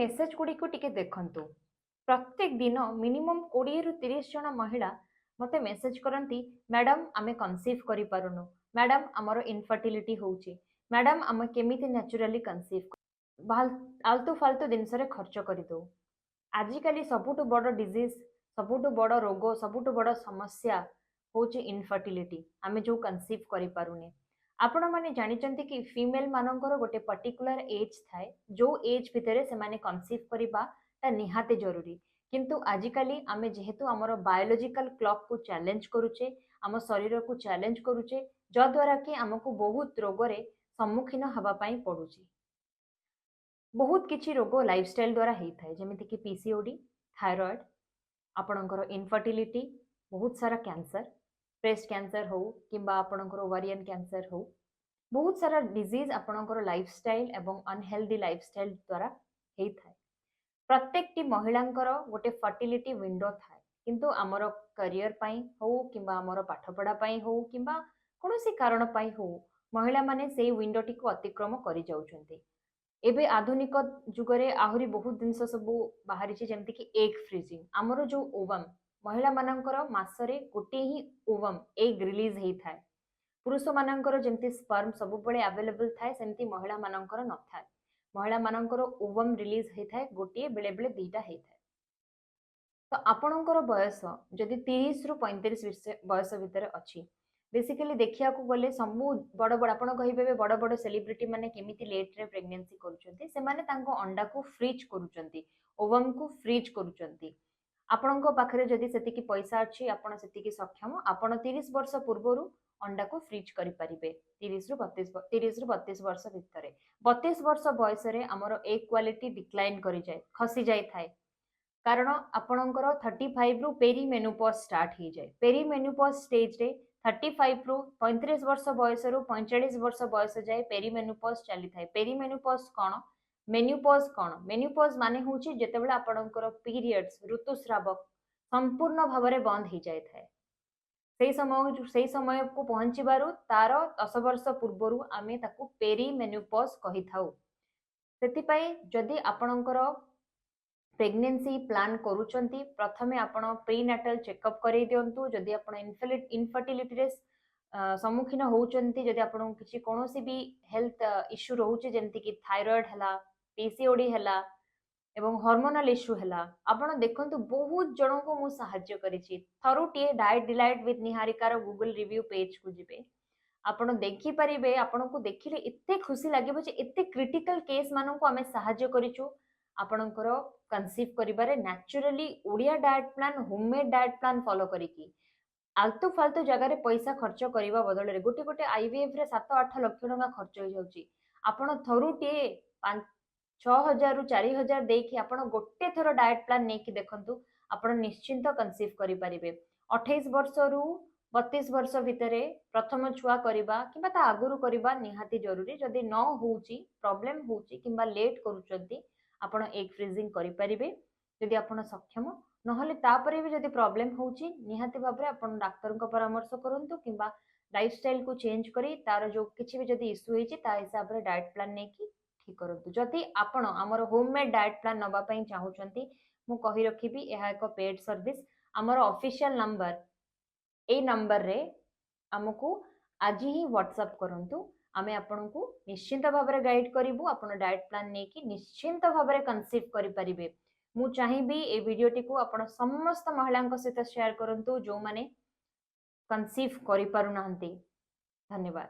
Message ଗୁଡ଼ିକୁ ଟିକେ ଦେଖନ୍ତୁ। ପ୍ରତ୍ୟେକ ଦିନ ମିନିମମ୍ 20ରୁ 30 ଜଣ ମହିଳା ମୋତେ ମେସେଜ କରନ୍ତି, "ମ୍ୟାଡ଼ାମ୍, ଆମେ କନସିଭ୍ କରିପାରୁନୁ। ମ୍ୟାଡ଼ାମ୍, ଆମର ଇନଫର୍ଟିଲିଟି ହେଉଛି। ମ୍ୟାଡ଼ାମ୍, ଆମେ କେମିତି ନ୍ୟାଚୁରାଲି କନସିଭ୍?" ଆଲତୁ ଫାଲତୁ ଜିନିଷରେ ଖର୍ଚ୍ଚ କରିଦେଉ। ଆଜିକାଲି ସବୁଠୁ ବଡ଼ ଡିଜିଜ୍, ସବୁଠୁ ବଡ଼ ରୋଗ, ସବୁଠୁ ବଡ଼ ସମସ୍ୟା ହେଉଛି ଇନଫର୍ଟିଲିଟି, ଆମେ ଯେଉଁ କନସିଭ୍ କରିପାରୁନେ। ଆପଣମାନେ ଜାଣିଛନ୍ତି କି, ଫିମେଲ ମାନଙ୍କର ଗୋଟେ ପର୍ଟିକୁଲାର ଏଜ୍ ଥାଏ, ଯେଉଁ ଏଜ୍ ଭିତରେ ସେମାନେ କନସିଭ୍ କରିବାଟା ନିହାତି ଜରୁରୀ। କିନ୍ତୁ ଆଜିକାଲି ଆମେ ଯେହେତୁ ଆମର ବାୟୋଲୋଜିକାଲ କ୍ଲକକୁ ଚ୍ୟାଲେଞ୍ଜ କରୁଛେ, ଆମ ଶରୀରକୁ ଚ୍ୟାଲେଞ୍ଜ କରୁଛେ, ଯଦ୍ୱାରା କି ଆମକୁ ବହୁତ ରୋଗରେ ସମ୍ମୁଖୀନ ହେବା ପାଇଁ ପଡୁଛି। ବହୁତ କିଛି ରୋଗ ଲାଇଫଷ୍ଟାଇଲ ଦ୍ୱାରା ହେଇଥାଏ, ଯେମିତିକି ପିସିଓଡି, ଥାଇରଏଡ୍, ଆପଣଙ୍କର ଇନଫର୍ଟିଲିଟି, ବହୁତ ସାରା କ୍ୟାନ୍ସର, ବ୍ରେଷ୍ଟ କ୍ୟାନ୍ସର ହଉ କିମ୍ବା ଆପଣଙ୍କର ଓଭାରିଆନ୍ କ୍ୟାନ୍ସର ହଉ, ବହୁତ ସାରା ଡିଜିଜ୍ ଆପଣଙ୍କର ଲାଇଫଷ୍ଟାଇଲ ଏବଂ ଅନହେଲ୍ଦି ଲାଇଫଷ୍ଟାଇଲ ଦ୍ୱାରା ହେଇଥାଏ। ପ୍ରତ୍ୟେକଟି ମହିଳାଙ୍କର ଗୋଟେ ଫର୍ଟିଲିଟି ୱିଣ୍ଡୋ ଥାଏ। କିନ୍ତୁ ଆମର କ୍ୟାରିୟର ପାଇଁ ହଉ କିମ୍ବା ଆମର ପାଠପଢ଼ା ପାଇଁ ହଉ କିମ୍ବା କୌଣସି କାରଣ ପାଇଁ ହଉ, ମହିଳାମାନେ ସେଇ ୱିଣ୍ଡୋଟିକୁ ଅତିକ୍ରମ କରିଯାଉଛନ୍ତି। ଏବେ ଆଧୁନିକ ଯୁଗରେ ଆହୁରି ବହୁତ ଜିନିଷ ସବୁ ବାହାରିଛି, ଯେମିତିକି ଏଗ୍ ଫ୍ରିଜିଂ। ଆମର ଯୋଉ ଓଭମ୍, ମହିଳାମାନଙ୍କର ମାସରେ ଗୋଟିଏ ହିଁ ଓଭମ୍, ଏଗ୍ ରିଲିଜ୍ ହେଇଥାଏ। ପୁରୁଷମାନଙ୍କର ଯେମିତି ସ୍ପର୍ମ ସବୁବେଳେ ଆଭେଲେବଲ୍ ଥାଏ, ସେମିତି ମହିଳାମାନଙ୍କର ନଥାଏ। ମହିଳାମାନଙ୍କର ଓଭମ୍ ରିଲିଜ୍ ହେଇଥାଏ ଗୋଟିଏ, ବେଳେ ବେଳେ 2ଟା ହେଇଥାଏ। ତ ଆପଣଙ୍କର ବୟସ ଯଦି 30ରୁ 35 ବୟସ ଭିତରେ ଅଛି, ବେସିକାଲି ଦେଖିବାକୁ ଗଲେ ସବୁ ବଡ଼ ବଡ଼, ଆପଣ କହିବେ, ବଡ଼ ବଡ଼ ସେଲିବ୍ରିଟି ମାନେ କେମିତି ଲେଟ୍ରେ ପ୍ରେଗନେନ୍ସି କରୁଛନ୍ତି? ସେମାନେ ତାଙ୍କ ଅଣ୍ଡାକୁ ଫ୍ରିଜ୍ କରୁଛନ୍ତି, ଓଭମ୍କୁ ଫ୍ରିଜ୍ କରୁଛନ୍ତି। ଆପଣଙ୍କ ପାଖରେ ଯଦି ସେତିକି ପଇସା ଅଛି, ଆପଣ ସେତିକି ସକ୍ଷମ, ଆପଣ 30 ବର୍ଷ ପୂର୍ବରୁ ଅଣ୍ଡାକୁ ଫ୍ରିଜ୍ କରିପାରିବେ। 30ରୁ 32 ବର୍ଷ ଭିତରେ। 32 ବର୍ଷ ବୟସରେ ଆମର ଏଗ୍ କ୍ୱାଲିଟି ଡିକ୍ଲାଇନ୍ କରିଯାଏ, ଖସି ଯାଇଥାଏ। କାରଣ ଆପଣଙ୍କର 35ରୁ ପେରି ମେନୋପଜ୍ ଷ୍ଟାର୍ଟ ହେଇଯାଏ। ପେରି ମେନୋପଜ୍ ଷ୍ଟେଜରେ 35ରୁ, 35 ବର୍ଷ ବୟସରୁ 45 ବର୍ଷ ବୟସ ଯାଏ ପେରି ମେନୋପଜ୍ ଚାଲିଥାଏ। ପେରି ମେନୋପଜ୍ କ'ଣ? ମେନୋପଜ୍ କ'ଣ? ମେନୋପଜ୍ ମାନେ ହେଉଛି ଯେତେବେଳେ ଆପଣଙ୍କର ପିରିୟଡ୍ସ, ଋତୁସ୍ରାବ ସମ୍ପୂର୍ଣ୍ଣ ଭାବରେ ବନ୍ଦ ହେଇଯାଇଥାଏ। ସେଇ ସମୟକୁ ପହଞ୍ଚିବାରୁ ତାର 10 ବର୍ଷ ପୂର୍ବରୁ ଆମେ ତାକୁ ପେରି ମେନୋପଜ୍ କହିଥାଉ। ସେଥିପାଇଁ ଯଦି ଆପଣଙ୍କର ପ୍ରେଗନେନ୍ସି ପ୍ଲାନ୍ କରୁଛନ୍ତି, ପ୍ରଥମେ ଆପଣ ପ୍ରିନାଟାଲ ଚେକଅପ୍ କରେଇ ଦିଅନ୍ତୁ। ଯଦି ଆପଣ ଇନଫର୍ଟିଲିଟିରେ ସମ୍ମୁଖୀନ ହେଉଛନ୍ତି, ଯଦି ଆପଣଙ୍କୁ କିଛି କୌଣସି ବି ହେଲ୍ଥ ଇସ୍ୟୁ ରହୁଛି, ଯେମିତିକି ଥାଇରଏଡ୍ ହେଲା, ପିସିଓଡି ହେଲା ଏବଂ ହର୍ମୋନାଲ ଇସ୍ୟୁ ହେଲା, ଆପଣ ଦେଖନ୍ତୁ, ବହୁତ ଜଣଙ୍କୁ ମୁଁ ସାହାଯ୍ୟ କରିଛି। ଥରୁଟିଏ ଡାଏଟ୍ ଡିଲାଇଟ୍ ୱିଥ୍ ନିହାରିକାର ଗୁଗଲ ରିଭ୍ୟୁ ପେଜକୁ ଯିବେ, ଆପଣ ଦେଖିପାରିବେ। ଆପଣଙ୍କୁ ଦେଖିଲେ ଏତେ ଖୁସି ଲାଗିବ ଯେ ଏତେ କ୍ରିଟିକାଲ କେସ୍ ମାନଙ୍କୁ ଆମେ ସାହାଯ୍ୟ କରିଛୁ ଆପଣଙ୍କର କନସିଭ୍ କରିବାରେ, naturally Odia diet plan, homemade diet plan follow କରିକି। ଆଲତୁ ଫାଲତୁ ଜାଗାରେ ପଇସା ଖର୍ଚ୍ଚ କରିବା ବଦଳରେ, ଗୋଟେ ଗୋଟେ ଆଇଭିଏଫ୍ ରେ 7-8 ଲକ୍ଷ ଟଙ୍କା ଖର୍ଚ୍ଚ ହେଇଯାଉଛି। ଆପଣ ଥରୁଟିଏ 6,000ରୁ 4,000 ଦେଇକି ଆପଣ ଗୋଟେ ଥର ଡାଏଟ୍ ପ୍ଲାନ୍ ନେଇକି ଦେଖନ୍ତୁ, ଆପଣ ନିଶ୍ଚିନ୍ତ କନସିଭ୍ କରିପାରିବେ। 28 ବର୍ଷରୁ 32 ବର୍ଷ ଭିତରେ ପ୍ରଥମ ଛୁଆ କରିବା କିମ୍ବା ତା ଆଗରୁ କରିବା ନିହାତି ଜରୁରୀ। ଯଦି ନ ହଉଛି, ପ୍ରୋବ୍ଲେମ ହଉଛି କିମ୍ବା ଲେଟ୍ କରୁଛନ୍ତି, ଆପଣ ଏଗ୍ ଫ୍ରିଜିଂ କରିପାରିବେ ଯଦି ଆପଣ ସକ୍ଷମ। ନହେଲେ ତାପରେ ବି ଯଦି ପ୍ରୋବ୍ଲେମ ହଉଛି, ନିହାତି ଭାବରେ ଆପଣ ଡାକ୍ତରଙ୍କ ପରାମର୍ଶ କରନ୍ତୁ କିମ୍ବା ଲାଇଫଷ୍ଟାଇଲକୁ ଚେଞ୍ଜ କରି ତାର ଯୋଉ କିଛି ବି ଯଦି ଇସ୍ୟୁ ହେଇଛି, ତା ହିସାବରେ ଡାଏଟ୍ ପ୍ଲାନ୍ ନେଇକି ଠିକ୍ କରନ୍ତୁ। ଯଦି ଆପଣ ଆମର ହୋମମେଡ୍ ଡାଏଟ୍ ପ୍ଲାନ୍ ନେବା ପାଇଁ ଚାହୁଁଛନ୍ତି, ମୁଁ କହି ରଖିବି, ଏହା ଏକ ପେଡ୍ ସର୍ଭିସ। ଆମର ଅଫିସିଆଲ ନମ୍ବର, ଏଇ ନମ୍ବରରେ ଆମକୁ ଆଜି ହିଁ ହ୍ୱାଟ୍ସଆପ୍ କରନ୍ତୁ। ଆମେ ଆପଣଙ୍କୁ ନିଶ୍ଚିନ୍ତ ଭାବରେ ଗାଇଡ୍ କରିବୁ। ଆପଣ ଡାଏଟ୍ ପ୍ଲାନ୍ ନେଇକି ନିଶ୍ଚିନ୍ତ ଭାବରେ କନସିଭ୍ କରିପାରିବେ। ମୁଁ ଚାହିଁବି ଏ ଭିଡ଼ିଓଟିକୁ ଆପଣ ସମସ୍ତ ମହିଳାଙ୍କ ସହିତ ସେୟାର କରନ୍ତୁ, ଯେଉଁମାନେ କନସିଭ୍ କରିପାରୁନାହାନ୍ତି। ଧନ୍ୟବାଦ।